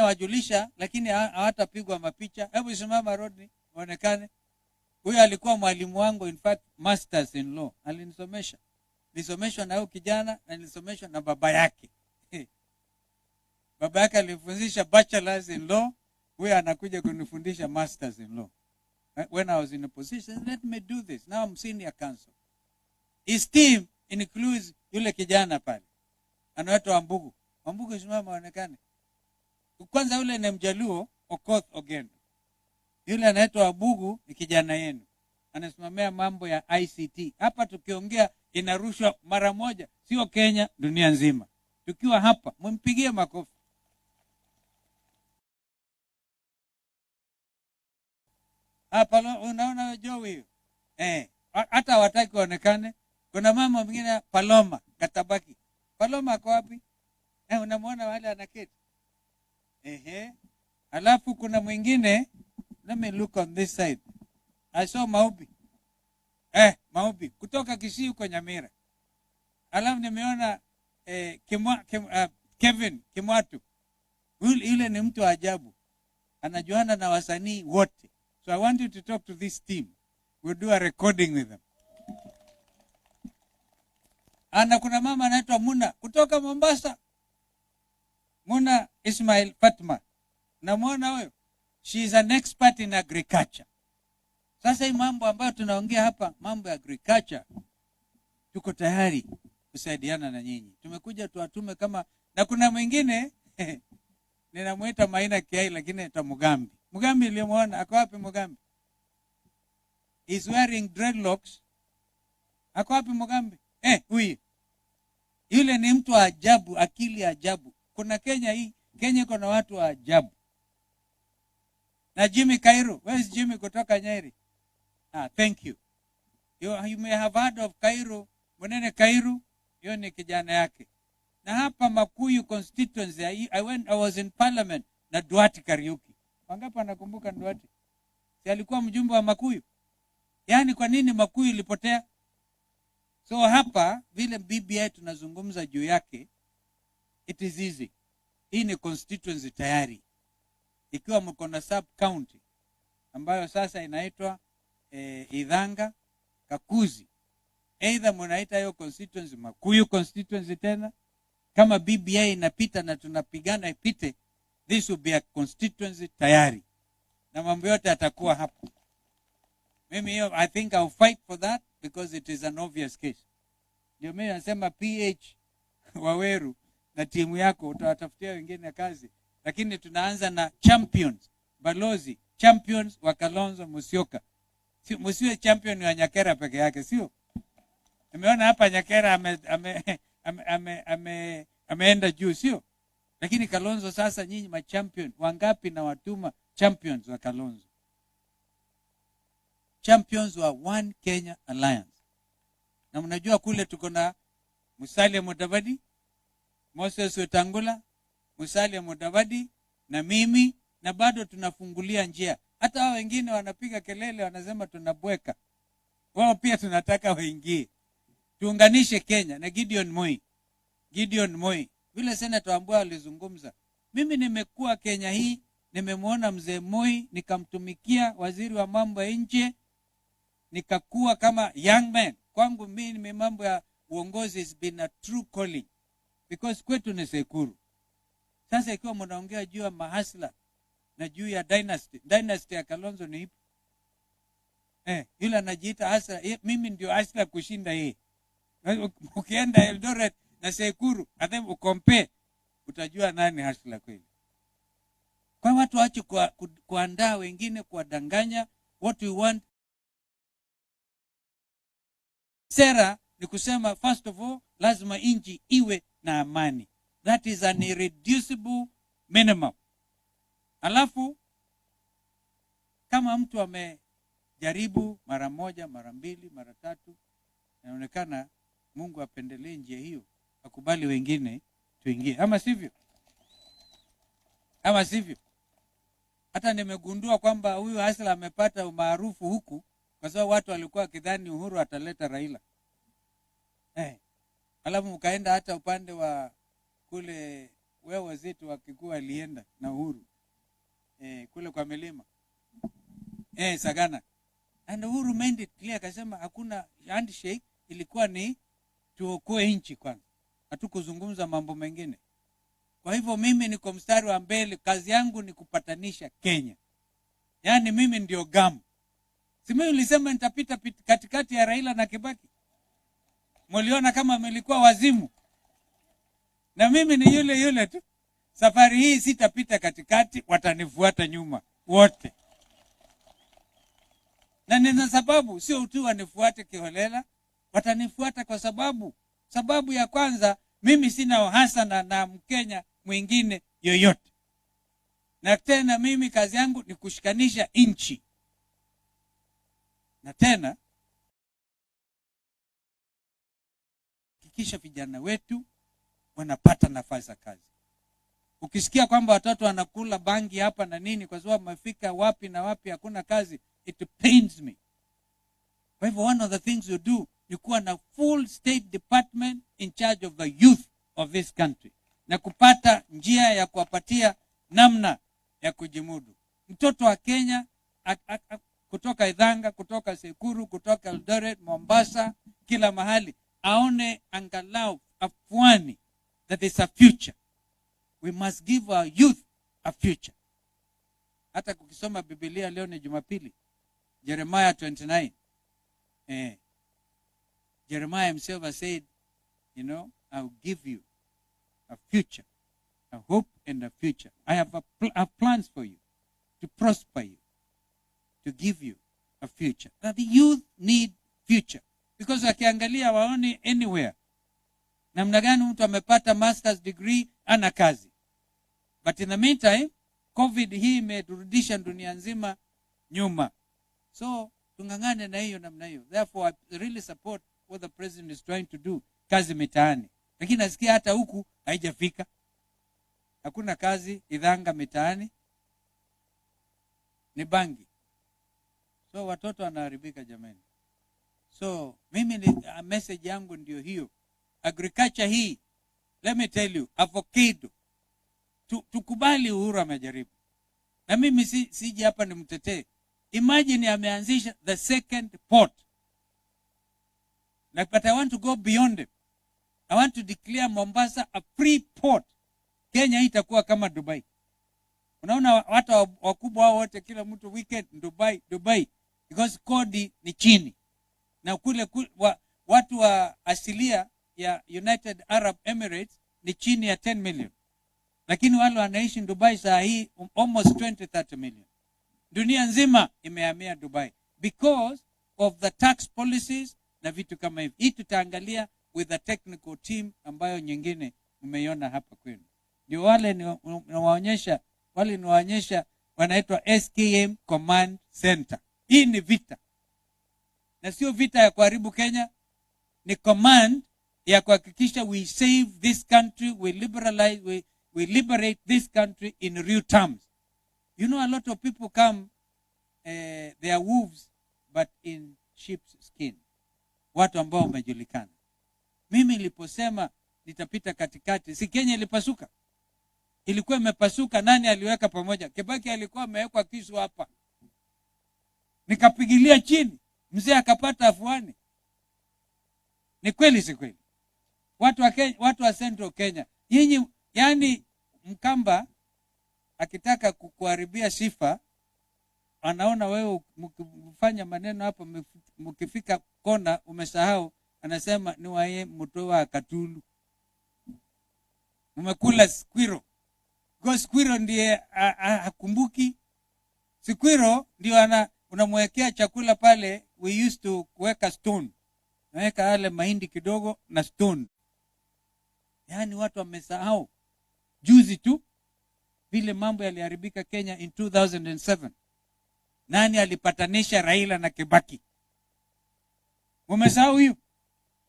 wajulisha, lakini hawatapigwa mapicha. Hebu simama Rodney, onekane. Huyu alikuwa mwalimu wangu, in fact masters in law, alinisomesha. Nilisomeshwa na huyu kijana na nilisomeshwa na baba yake. Baba yake alifundisha bachelors in law, huyu anakuja kunifundisha masters in law. When I was in a position, let me do this. Now I'm senior counsel. His team includes yule kijana pale. Anaitwa Wambugu. Wambugu simama aonekane. Kwanza yule ni Mjaluo, Okoth Ogendo. Yule anaitwa Wambugu ni kijana yenu. Anasimamia mambo ya ICT. Hapa tukiongea inarushwa mara moja, sio Kenya, dunia nzima. Tukiwa hapa, mumpigie makofi. Hapa unaona Joey hiyo. Hata hawataki waonekane. Kuna mama mwingine Paloma Katabaki. Paloma ako wapi? Unamuona wale anaketi. Alafu kuna mwingine, let me look on this side. I saw Maubi. Maubi kutoka Kisii huko Nyamira. Alafu nimeona Kevin Kimwatu. Yule ni mtu wa ajabu. Anajuana na wasanii wote. So I want you to talk to this team. We'll do a recording with them. Ana kuna mama anaitwa Muna kutoka Mombasa. Muna Ismail Fatma. Namuona huyo. She is an expert in agriculture. Sasa hii mambo ambayo tunaongea hapa, mambo ya agriculture, tuko tayari kusaidiana na nyinyi. Tumekuja tuwatume kama, na kuna mwingine Ninamuita Maina Kiai lakini anaitwa Mugambi. Mugambi nilimuona, ako wapi Mugambi? He's wearing dreadlocks. Ako wapi Mugambi? Huyu. Yule ni mtu wa ajabu, akili ajabu. Kuna Kenya hii, Kenya iko na watu wa ajabu. Na Jimmy Kairu, where is Jimmy kutoka Nyeri? Ah, thank you. You may have heard of Kairu, Munene Kairu, hiyo ni kijana yake. Na hapa Makuyu constituency, I was in parliament na Duarte Kariuki. Wangapi wanakumbuka Duarte? Si alikuwa mjumbe wa Makuyu? Yaani kwa nini Makuyu ilipotea? So hapa vile BBI tunazungumza juu yake, it is easy. Hii ni constituency tayari. Ikiwa mko na sub county ambayo sasa inaitwa Ithanga Kakuzi. Either mnaita hiyo constituency Makuyu constituency tena, kama BBI inapita na tunapigana ipite, this will be a constituency tayari. Na mambo yote yatakuwa hapo. Mimi hiyo, I think I'll fight for that because it is an obvious case. Ndio mimi nasema PH Waweru na timu yako utawatafutia wengine kazi, lakini tunaanza na champions, balozi champions wa Kalonzo Musyoka. Si, msiwe champion wa Nyakera peke yake, sio? Nimeona hapa Nyakera ameenda juu, sio? Lakini Kalonzo sasa, nyinyi ma champion wangapi na watuma champions wa Kalonzo? Champions wa One Kenya Alliance. Na mnajua kule tuko na Musalia Mudavadi, Moses Wetangula, Musalia Mudavadi na mimi, na bado tunafungulia njia. Hata hao wengine wanapiga kelele wanasema tunabweka. Wao pia tunataka waingie. Tuunganishe Kenya na Gideon Moi. Gideon Moi. Vile Senator Wambua alizungumza. Mimi nimekuwa Kenya hii, nimemwona mzee Moi, nikamtumikia waziri wa mambo ya nje, nikakuwa kama young man. Kwangu mimi mambo ya uongozi has been a true calling. Because kwetu ni Sekuru. Sasa ikiwa mnaongea juu ya mahasla na juu ya dynasty, dynasty ya Kalonzo ni ipi? Yule anajiita hustler, mimi ndio hustler kushinda yeye. Ukienda Eldoret na Sekuru, then ukompare, utajua nani hustler kweli. Kwa watu waache kuandaa wengine, kuwadanganya. What we want sera ni kusema first of all lazima nchi iwe na amani. That is an irreducible minimum. Alafu kama mtu amejaribu mara moja, mara mbili, mara tatu, inaonekana Mungu apendelee njia hiyo, akubali wengine tuingie, ama sivyo? Ama sivyo? Hata nimegundua kwamba huyu hustler amepata umaarufu huku kwa sababu watu walikuwa wakidhani Uhuru ataleta Raila. Alafu mkaenda hata upande wa kule wewe wazetu wa Kikuyu alienda na Uhuru. Kule kwa milima. Sagana. And Uhuru made it clear, akasema hakuna handshake, ilikuwa ni tuokoe nchi kwanza. Hatukuzungumza mambo mengine. Kwa hivyo mimi niko mstari wa mbele, kazi yangu ni kupatanisha Kenya. Yaani mimi ndio gamu. Si mimi nilisema nitapita katikati ya Raila na Kibaki? Mliona kama mlikuwa wazimu. Na mimi ni yule yule tu. Safari hii sitapita katikati, watanifuata nyuma wote. Na nina sababu, sio tu wanifuate kiholela, watanifuata kwa sababu. Sababu ya kwanza, mimi sina uhasama na Mkenya mwingine yoyote. Na tena mimi kazi yangu ni kushikanisha nchi. Na tena hakikisha vijana wetu wanapata nafasi za kazi. Ukisikia kwamba watoto wanakula bangi hapa na nini kwa sababu wamefika wapi na wapi hakuna kazi, it pains me. Kwa hivyo one of the things you do ni kuwa na full state department in charge of the youth of this country, na kupata njia ya kuwapatia namna ya kujimudu. Mtoto wa Kenya kutoka Ithanga, kutoka Sekuru, kutoka Eldoret, Mombasa, kila mahali aone angalau afuani, that is a future. We must give our youth a future. Hata kukisoma Biblia leo ni Jumapili, Jeremiah 29. Jeremiah himself has said, "I'll give you a future." A hope and a future. I have plans for you, to prosper you, to give you a future. Now the youth need future. Because wakiangalia waone anywhere. Namna gani mtu amepata master's degree ana kazi. But in the meantime, COVID hii imeturudisha dunia nzima nyuma. So tung'ang'ane na hiyo namna hiyo. Therefore, I really support what the president is trying to do, kazi mitaani. Lakini nasikia hata huku haijafika. Hakuna kazi idhanga mitaani. Ni bangi. So watoto wanaharibika jamani. So mimi ni message yangu ndio hiyo. Agriculture hii, let me tell you, avocado. Tukubali Uhuru amejaribu. Na mimi siji hapa nimtetee. Imagine ameanzisha the second port. Like, but I want to go beyond it. I want to declare Mombasa a free port. Kenya itakuwa kama Dubai. Unaona watu wakubwa hao wote kila mtu weekend Dubai, Dubai. Because kodi ni chini. Na kule watu wa asilia ya United Arab Emirates ni chini ya 10 million. Lakini wale wanaishi Dubai saa hii almost 20-30 million. Dunia nzima imehamia Dubai because of the tax policies na vitu kama hivi. Hii tutaangalia with the technical team ambayo nyingine mmeiona hapa kwenu. Ndio wale niwaonyesha, wale niwaonyesha wanaitwa SKM Command Center. Hii ni vita. Na sio vita ya kuharibu Kenya, ni command ya kuhakikisha we save this country, we liberalize, we liberate this country in real terms. You know, a lot of people come, they are wolves, but in sheep's skin. Watu ambao wamejulikana. Mimi niliposema nitapita katikati, si Kenya ilipasuka? Ilikuwa imepasuka, nani aliweka pamoja? Kibaki alikuwa amewekwa kisu hapa. Nikapigilia chini, mzee akapata afuani. Ni kweli si kweli? Watu wa Kenya, watu wa Central Kenya, nyinyi, yani Mkamba akitaka kukuharibia sifa, anaona wewe mkifanya maneno hapo, mkifika kona umesahau, anasema ni waye mtoa Katulu. Umekula squirrel. Go squirrel ndiye hakumbuki. Squirrel ndio unamwekea chakula pale, we used to kuweka stone. Naweka yale mahindi kidogo na stone. Yaani watu wamesahau. Juzi tu vile mambo yaliharibika Kenya in 2007. Nani alipatanisha Raila na Kibaki? Umesahau hiyo?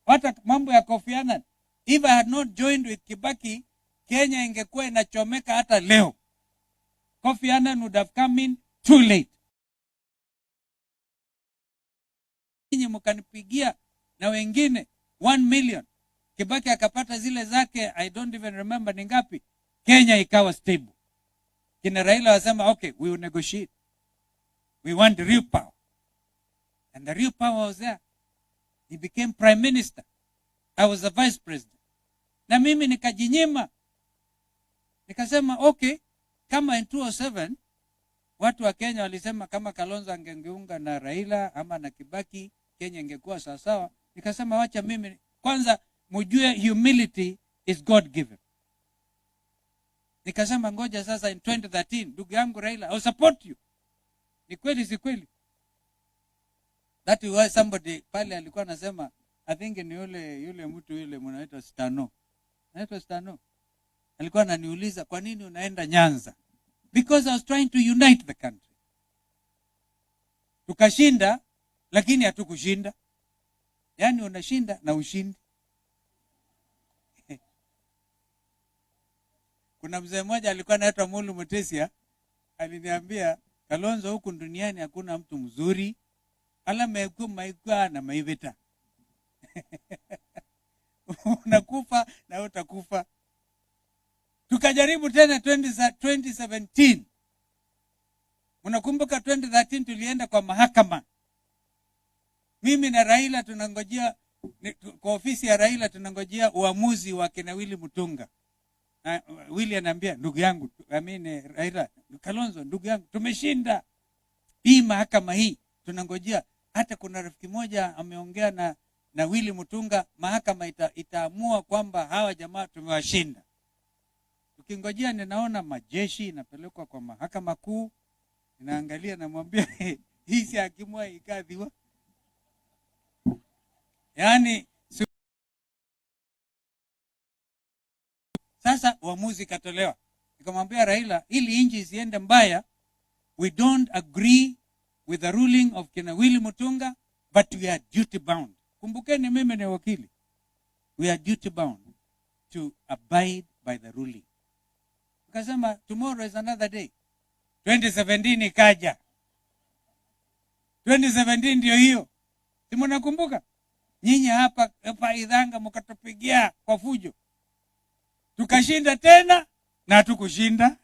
Hata mambo ya Kofi Annan. If I had not joined with Kibaki, Kenya ingekuwa inachomeka hata leo. Kofi Annan would have come in too late. Nyinyi mkanipigia na wengine 1 million. Kibaki akapata zile zake, I don't even remember ni ngapi. Kenya ikawa stable. Kina Raila wasema, okay, we will negotiate. We want the real power. And the real power was there. He became prime minister. I was the vice president. Na mimi nikajinyima. Nikasema, okay, kama in 2007, watu wa Kenya walisema kama Kalonzo angeunga na Raila ama na Kibaki, Kenya ingekuwa sawa sawa. Nikasema wacha mimi kwanza mjue humility is God given. Nikasema ngoja sasa in 2013 ndugu yangu Raila, I will support you. Ni kweli si kweli? That was why somebody pale alikuwa anasema, I think ni yule mtu yule mnaitwa Stano. Anaitwa Stano. Alikuwa ananiuliza kwa nini unaenda Nyanza? Because I was trying to unite the country. Tukashinda, lakini hatukushinda. Yaani unashinda na ushindi. Kuna mzee mmoja alikuwa anaitwa Mulu Mutesia, aliniambia Kalonzo, huku duniani hakuna mtu mzuri, ala meku maikwa na maiveta. Unakufa na utakufa. Tukajaribu tena 2017. Unakumbuka 2013 tulienda kwa mahakama. Mimi na Raila tunangojea kwa ofisi ya Raila tunangojea uamuzi wa kina Willy Mutunga. Na Willy ananiambia ndugu yangu, I mean Raila, Kalonzo ndugu yangu, tumeshinda hii mahakama hii, tunangojea. Hata kuna rafiki moja ameongea na Willy Mutunga, mahakama itaamua kwamba hawa jamaa tumewashinda. Tukingojea ninaona majeshi inapelekwa kwa mahakama kuu, ninaangalia namwambia hii si hakimu ikadhiwa. Yaani sasa uamuzi katolewa. Nikamwambia Raila, ili nchi isiende mbaya, we don't agree with the ruling of kina Willy Mutunga, but we are duty bound. Kumbukeni mimi ni wakili. We are duty bound to abide by the ruling. Tukasema tomorrow is another day. 2017 ikaja. 2017 ndio hiyo. Si mnakumbuka? Nyinyi hapa hapa Idhanga mkatupigia kwa fujo. Tukashinda tena na hatukushinda.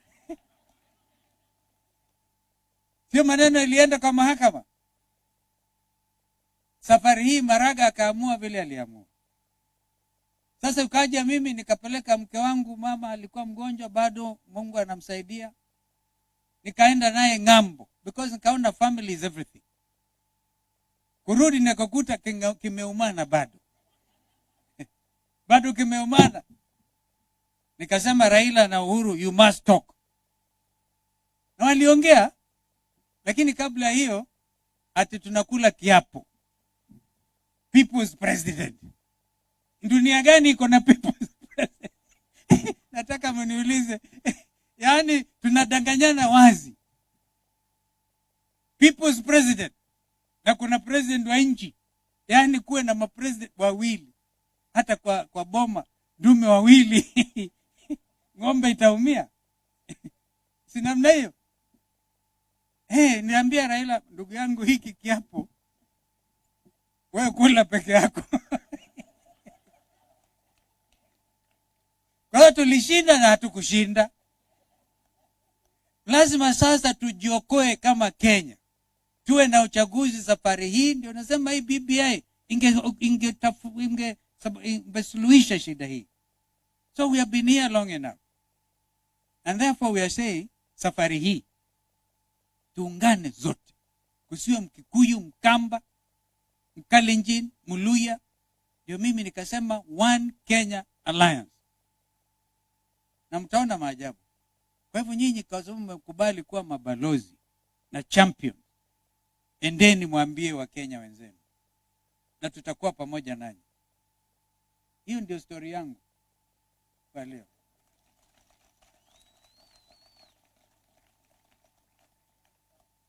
Sio maneno ilienda kwa mahakama. Safari hii Maraga akaamua vile aliamua. Sasa ukaja mimi nikapeleka mke wangu, mama alikuwa mgonjwa bado, Mungu anamsaidia. Nikaenda naye ng'ambo because nikaona family is everything. Kurudi nikakuta kimeumana bado. Bado kimeumana. Nikasema Raila na Uhuru, you must talk. Na waliongea, lakini kabla hiyo ati tunakula kiapo. People's President. Dunia gani iko na People's President? Nataka mniulize. Yaani tunadanganyana wazi. People's President. Na kuna president wa nchi. Yaani kuwe na mapresident wawili. Hata kwa boma dume wawili. Ng'ombe itaumia. Si namna hiyo? Niambia Raila, ndugu yangu, hiki kiapo wewe kula peke yako. Kwa hiyo tulishinda na hatukushinda. Lazima sasa tujiokoe kama Kenya. Tuwe na uchaguzi safari hii. Ndio nasema hii BBI ingesuluhisha shida hii. So we have been here long enough. And therefore we are saying safari hii tuungane zote. Kusiwe Mkikuyu, Mkamba, Mkalenjin, Muluya. Ndio mimi nikasema One Kenya Alliance. Na mtaona maajabu. Kwa hivyo nyinyi kwa sababu mmekubali kuwa mabalozi na champion, endeni mwambie wa Kenya wenzenu. Na tutakuwa pamoja nanyi. Hiyo ndio story yangu kwa leo.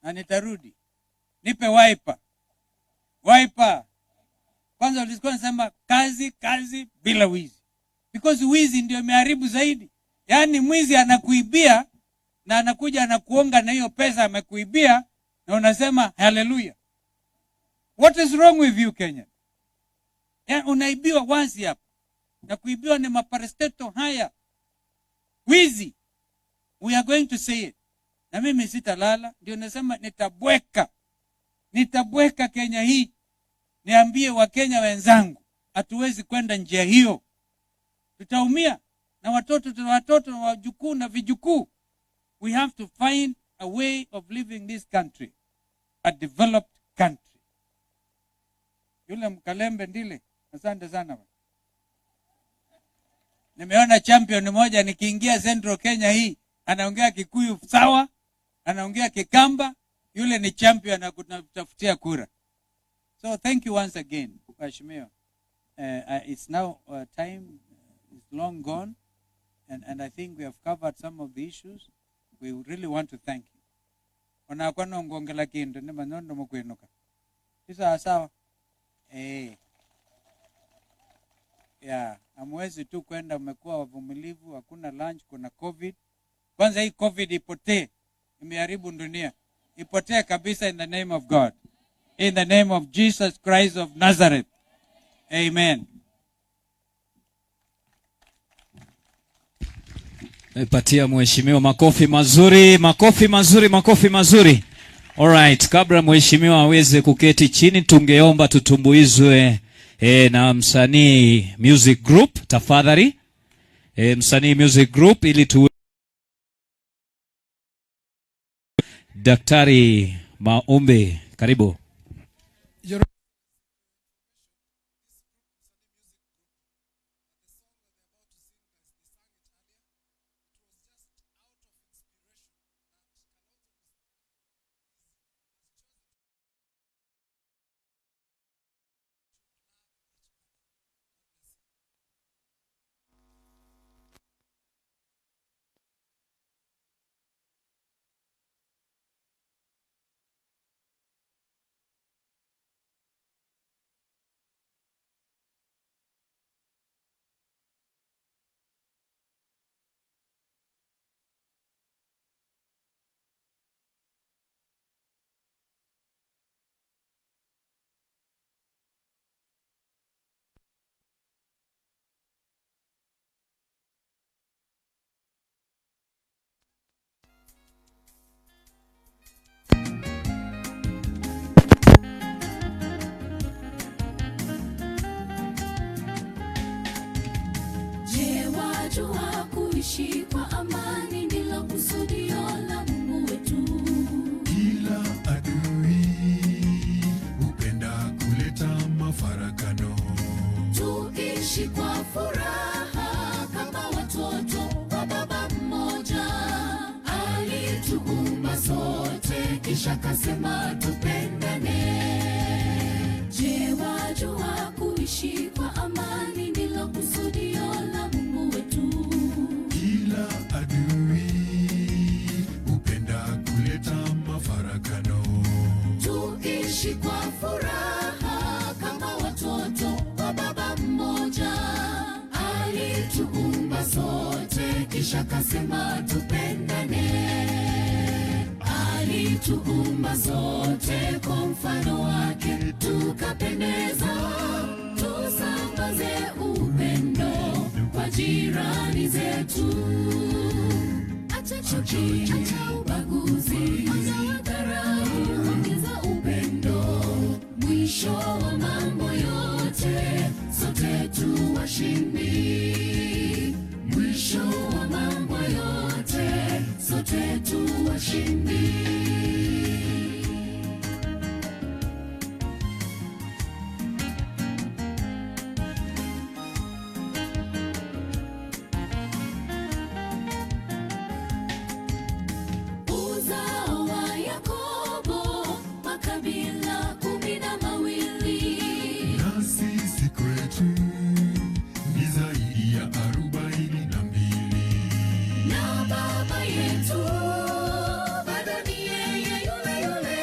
Na nitarudi. Nipe wiper. Wiper. Kwanza ulikuwa unasema kazi, kazi bila wizi. Because wizi ndio imeharibu zaidi. Yaani mwizi anakuibia na anakuja anakuonga na hiyo pesa amekuibia na unasema hallelujah. What is wrong with you, Kenya? Yaani unaibiwa wazi hapa. Na kuibiwa ni maparesteto haya. Wizi. We are going to say it. Na mimi sitalala, ndio nasema nitabweka. Nitabweka Kenya hii. Niambie wa Kenya wenzangu, hatuwezi kwenda njia hiyo. Tutaumia na watoto, tuna watoto na wajukuu na vijukuu. We have to find a way of living this country, a developed country. Yule Mkalembe ndile, asante sana. Nimeona champion mmoja nikiingia Central Kenya hii, anaongea Kikuyu sawa, anaongea Kikamba, yule ni champion na kutafutia kura. So thank you once again, Mheshimiwa. It's now time, it's long gone, and I think we have covered some of the issues. We really want to thank you. Ona ngongela kindu ni manondo mukwinuka. Sawa sawa. Yeah, hamwezi tu kwenda, mmekuwa wavumilivu, hakuna lunch, kuna COVID. Kwanza hii COVID ipotee, imeharibu dunia. Ipotee kabisa in the name of God. In the name of Jesus Christ of Nazareth. Amen. Patia mheshimiwa makofi mazuri, makofi mazuri, makofi mazuri. Alright, kabla mheshimiwa aweze kuketi chini, tungeomba tutumbuizwe na Msanii Music Group tafadhali. Msanii Music Group ili tu Daktari Maumbe, karibu. Tuishi kwa furaha kama watoto wa baba mmoja. Alituumba sote kisha kasema tupendane. Je, wajua kuishi kwa amani ndilo kusudio la Mungu wetu? Kila adui hupenda kuleta mafarakano. Tuishi kwa furaha kama watoto wa baba mmoja. Alituumba sote kisha kasema tupendane. Alituumba sote kwa mfano wake tukapendeza. Tusambaze upendo kwa jirani zetu. Acha chuki, acha ubaguzi, ondoa dharau, ongeza upendo. Mwisho wa mambo yote, sote tu washindi. Mwisho wa mambo yote, sote tu washindi. Uzao wa Yakobo, makabila 12. Na sisi kwetu ni zaidi ya 42. Na baba yetu bado ni yeye yule yule.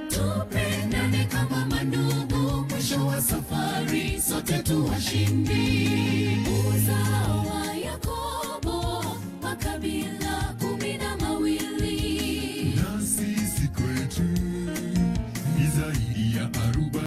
Tupendane kama mandugu, mwisho wa safari sote tu washindi. Uzao wa Yakobo, makabila 12. Na sisi kwetu ni zaidi ya